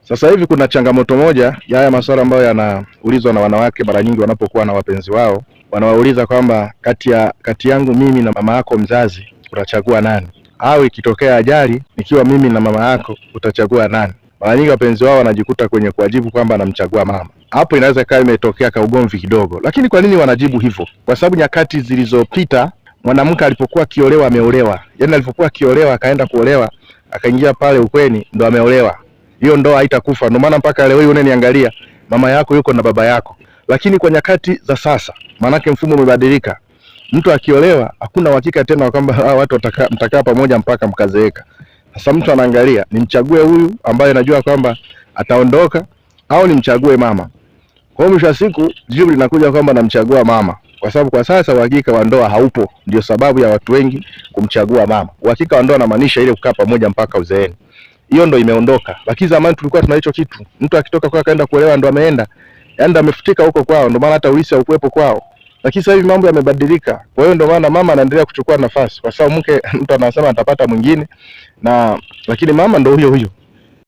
Sasa hivi kuna changamoto moja ya haya masuala ambayo yanaulizwa na wanawake mara nyingi wanapokuwa na wapenzi wao, wanawauliza kwamba kati yangu mimi na mama yako mzazi utachagua nani? Au ikitokea ajali nikiwa mimi na mama yako utachagua nani? Mara nyingi wapenzi wao wanajikuta kwenye kuwajibu kwamba namchagua mama. Hapo inaweza ikawa imetokea kaugomvi kidogo, lakini kwa nini wanajibu hivyo? Kwa sababu nyakati zilizopita mwanamke alipokuwa akiolewa ameolewa, yaani alipokuwa akiolewa akaenda kuolewa akaingia pale ukweni ndo ameolewa, hiyo ndoa haitakufa. Ndio maana mpaka leo hii unaniangalia, mama yako yuko na baba yako. Lakini kwa nyakati za sasa, maanake mfumo umebadilika, mtu akiolewa hakuna uhakika tena kwamba hawa watu mtakaa pamoja mpaka mkazeeka. Sasa mtu anaangalia nimchague huyu ambaye najua kwamba ataondoka au nimchague mama. Kwa hiyo mwisho wa siku jibu linakuja kwamba namchagua mama, kwa sababu kwa sasa uhakika wa ndoa haupo. Ndio sababu ya watu wengi kumchagua mama. Uhakika wa ndoa namaanisha ile kukaa pamoja mpaka uzeeni, hiyo ndo imeondoka. Lakini zamani tulikuwa tuna hicho kitu, mtu akitoka kwa akaenda kuolewa ndo ameenda, yaani ndo amefutika huko kwao, ndo maana hata ulisi haukuwepo kwao. Lakini sasa hivi mambo yamebadilika, kwa hiyo ndo maana mama anaendelea kuchukua nafasi, kwa sababu mke mtu anasema atapata mwingine na lakini mama ndo huyo huyo.